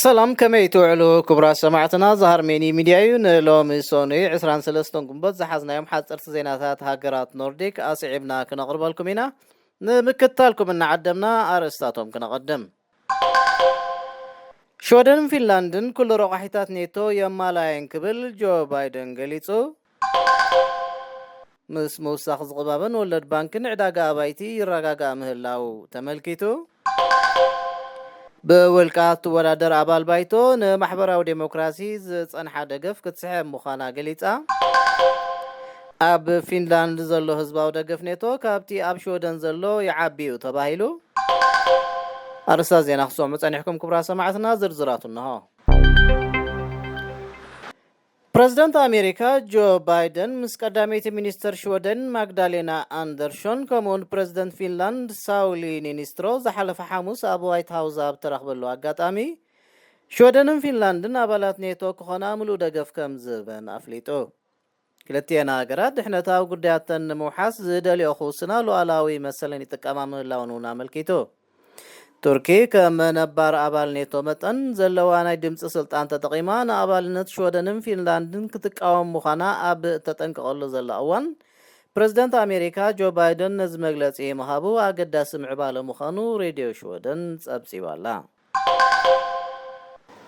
ሰላም፣ ከመይ ትውዕሉ ክቡራት ሰማዕትና? ዛሃር ሜኒ ሚድያ እዩ። ንሎሚ ሶኑይ ዕስራን ሰለስተን ግንቦት ዝሓዝናዮም ሓፀርቲ ዜናታት ሃገራት ኖርዲክ ኣስዒብና ክነቕርበልኩም ኢና። ንምክትታልኩም እናዓደምና ኣርእስታቶም ክነቐድም። ሽወደንን ፊንላንድን ኩሉ ረቋሒታት ኔቶ የማላየን ክብል ጆ ባይደን ገሊጹ። ምስ ምውሳኽ ዝቕባበን ወለድ ባንክን ዕዳጋ ኣባይቲ ይረጋጋእ ምህላው ተመልኪቱ። ብውልቃ እትወዳደር ኣባል ባይቶ ንማሕበራዊ ዴሞክራሲ ዝጸንሓ ደገፍ ክትስሕብ ምዃና ገሊጻ። ኣብ ፊንላንድ ዘሎ ህዝባዊ ደገፍ ኔቶ ካብቲ ኣብ ሽወደን ዘሎ ይዓቢ እዩ ተባሂሉ። ኣርእስታት ዜና ክትሰምዑ ጸኒሕኩም ክቡራት ሰማዕትና፣ ዝርዝራቱ እንሆ። ፕረዚደንት ኣሜሪካ ጆ ባይደን ምስ ቀዳመይቲ ሚኒስተር ሽወደን ማግዳሌና ኣንደርሾን ከምኡውን ፕረዚደንት ፊንላንድ ሳውሊ ኒኒስትሮ ዝሓለፈ ሓሙስ ኣብ ዋይት ሃውስ ኣብ ተረኽበሉ ኣጋጣሚ፣ ሽወደንን ፊንላንድን ኣባላት ኔቶ ክኾና ምሉእ ደገፍ ከም ዝህበን ኣፍሊጡ። ክልቲኤን ሃገራት ድሕነታዊ ጉዳያተን ንምውሓስ ዝደልዮ ክውስና ሉዓላዊ መሰለን ይጥቀማ ምህላወን እውን ኣመልኪቱ። ቱርኪ ከም ነባር ኣባል ኔቶ መጠን ዘለዋ ናይ ድምፂ ስልጣን ተጠቒማ ንኣባልነት ሽወደንን ፊንላንድን ክትቃወም ምዃና ኣብ እተጠንቀቐሉ ዘላ እዋን፣ ፕረዚደንት ኣሜሪካ ጆ ባይደን ነዚ መግለፂ ምሃቡ ኣገዳሲ ምዕባለ ምዃኑ ሬድዮ ሽወደን ጸብጺባላ።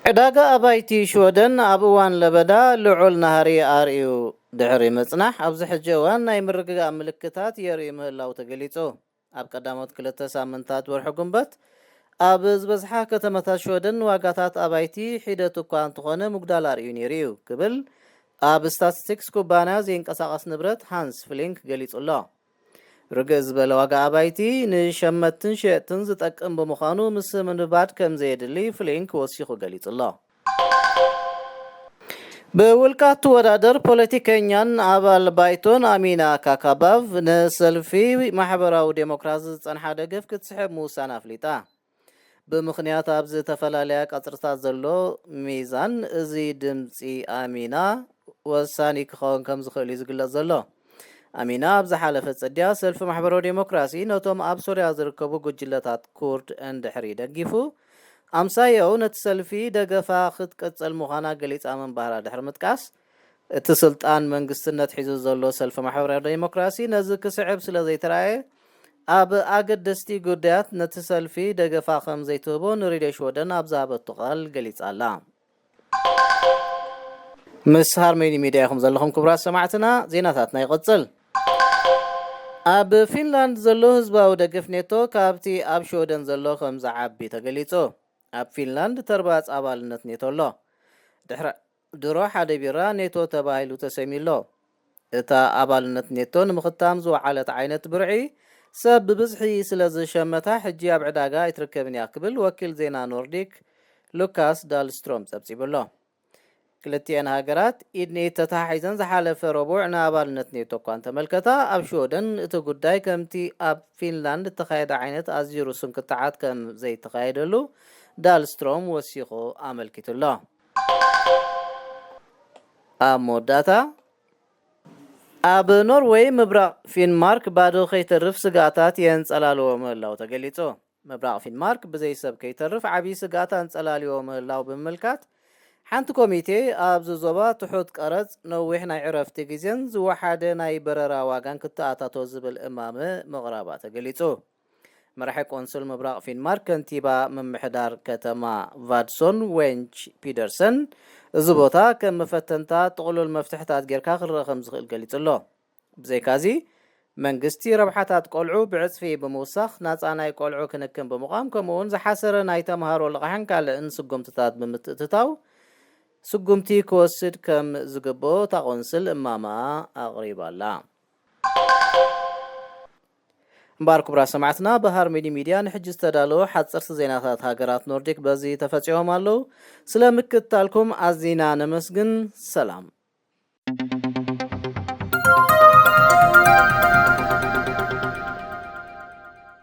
ዕዳጋ ኣባይቲ ሽወደን ኣብ እዋን ለበዳ ልዑል ናህሪ ኣርእዩ ድሕሪ ምጽናሕ፣ ኣብዚ ሕጂ እዋን ናይ ምርግጋእ ምልክታት የርኢ ምህላው ተገሊጹ። ኣብ ቀዳሞት ክልተ ሳምንታት ወርሒ ጉንበት፣ ኣብ ዝበዝሓ ከተማታት ሽወደን ዋጋታት ኣባይቲ ሒደት እኳ እንተኾነ ምጉዳል ኣርእዩ ነይሩ እዩ ክብል ኣብ ስታትስቲክስ ኩባንያ ዘይንቀሳቐስ ንብረት ሃንስ ፍሊንክ ገሊጹ ኣሎ። ርግእ ዝበለ ዋጋ ኣባይቲ ንሸመትትን ሸየጥትን ዝጠቅም ብምዃኑ ምስ ምንባድ ከም ዘየድሊ ፍሊንክ ወሲኹ ገሊጹ ኣሎ። ብውልቃ ትወዳደር ፖለቲከኛን ኣባል ባይቶን ኣሚና ካካባቭ ንሰልፊ ማሕበራዊ ዴሞክራሲ ዝጸንሓ ደገፍ ክትስሕብ ምውሳን ኣፍሊጣ። ብምኽንያት ኣብ ዝተፈላለያ ቀጽርታት ዘሎ ሚዛን፣ እዚ ድምጺ ኣሚና ወሳኒ ክኸውን ከም ዝኽእል እዩ ዝግለጽ ዘሎ። ኣሚና ኣብ ዝሓለፈ ጽድያ ሰልፊ ማሕበራዊ ዴሞክራሲ ነቶም ኣብ ሶርያ ዝርከቡ ጉጅለታት ኩርድ እንድሕሪ ደጊፉ፣ ኣምሳያኡ ነቲ ሰልፊ ደገፋ ክትቅጽል ምዃና ገሊጻ ምንባራ ድሕሪ ምጥቃስ፣ እቲ ስልጣን መንግስትነት ሒዙ ዘሎ ሰልፊ ማሕበራዊ ዴሞክራሲ ነዚ ክስዕብ ስለ ዘይተራእየ፣ ኣብ ኣገደስቲ ጉዳያት ነቲ ሰልፊ ደገፋ ከም ዘይትህቦ ንሬድዮ ሽወደን ኣብ ዝሃበቶ ቃል ገሊጻ ኣላ። ምስ ሃርሜኒ ሚድያ ኢኹም ዘለኹም ክቡራት ሰማዕትና፣ ዜናታትና ይቕጽል። ኣብ ፊንላንድ ዘሎ ህዝባዊ ደገፍ ኔቶ ካብቲ ኣብ ሽወደን ዘሎ ከም ዝዓቢ ተገሊጹ። ኣብ ፊንላንድ ተርባጽ ኣባልነት ኔቶ ኣሎ። ድሕሪ ድሮ ሓደ ቢራ ኔቶ ተባሂሉ ተሰይሙ ኣሎ። እታ ኣባልነት ኔቶ ንምኽታም ዝወዓለት ዓይነት ብርዒ ሰብ ብብዝሒ ስለ ዝሸመታ ሕጂ ኣብ ዕዳጋ ኣይትርከብን እያ ክብል ወኪል ዜና ኖርዲክ ሉካስ ዳልስትሮም ጸብጺቡ ኣሎ። ክልቲኤን ሃገራት ኢድ ንኢድ ተተሓሒዘን ዝሓለፈ ረቡዕ ንኣባልነት ኔቶ እኳ እንተመልከታ፣ ኣብ ሽወደን እቲ ጉዳይ ከምቲ ኣብ ፊንላንድ እተኻየደ ዓይነት ኣዝዩ ርሱን ክትዓት ከም ዘይተኻየደሉ ዳልስትሮም ወሲኹ ኣመልኪቱ ኣሎ። ኣብ መወዳእታ፣ ኣብ ኖርወይ ምብራቕ ፊንማርክ ባዶ ከይተርፍ ስግኣታት የንጸላልዎ ምህላው ተገሊጹ። ምብራቕ ፊንማርክ ብዘይ ሰብ ከይተርፍ ዓብዪ ስግኣት ኣንጸላልዎ ምህላው ብምምልካት፣ ሓንቲ ኮሚቴ ኣብዚ ዞባ ትሑት ቀረጽ፣ ነዊሕ ናይ ዕረፍቲ ግዜን ዝወሓደ ናይ በረራ ዋጋን ክተኣታቶ ዝብል እማመ ምቕራባ ተገሊጹ። መራሒ ቆንስል ምብራቕ ፊንማርክ ከንቲባ ምምሕዳር ከተማ ቫድሶን ዌንች ፒደርሰን፣ እዚ ቦታ ከም መፈተንታ ጥቕሉል መፍትሕታት ጌርካ ክረአ ከም ዝኽእል ገሊጹ ኣሎ። ብዘይካዚ፣ መንግስቲ ረብሓታት ቆልዑ ብዕጽፊ ብምውሳኽ፣ ናጻ ናይ ቆልዑ ክንክን ብምቋም፣ ከምኡውን ዝሓሰረ ናይ ተምሃሮ ልቓሕን ካልእን ስጉምትታት ብምትእትታው፣ ስጉምቲ ክወስድ ከም ዝግብኦ እታ ቆንስል እማመኣ ኣቕሪባ'ላ። እምበኣር ክቡራት ሰማዕትና፣ ብሃርሜኒ ሚድያ ንሕጂ ዝተዳለወ ሓጸርቲ ዜናታት ሃገራት ኖርዲክ በዚ ተፈጺሞም ኣለዉ። ስለ ምክትታልኩም ኣዚና ነመስግን። ሰላም።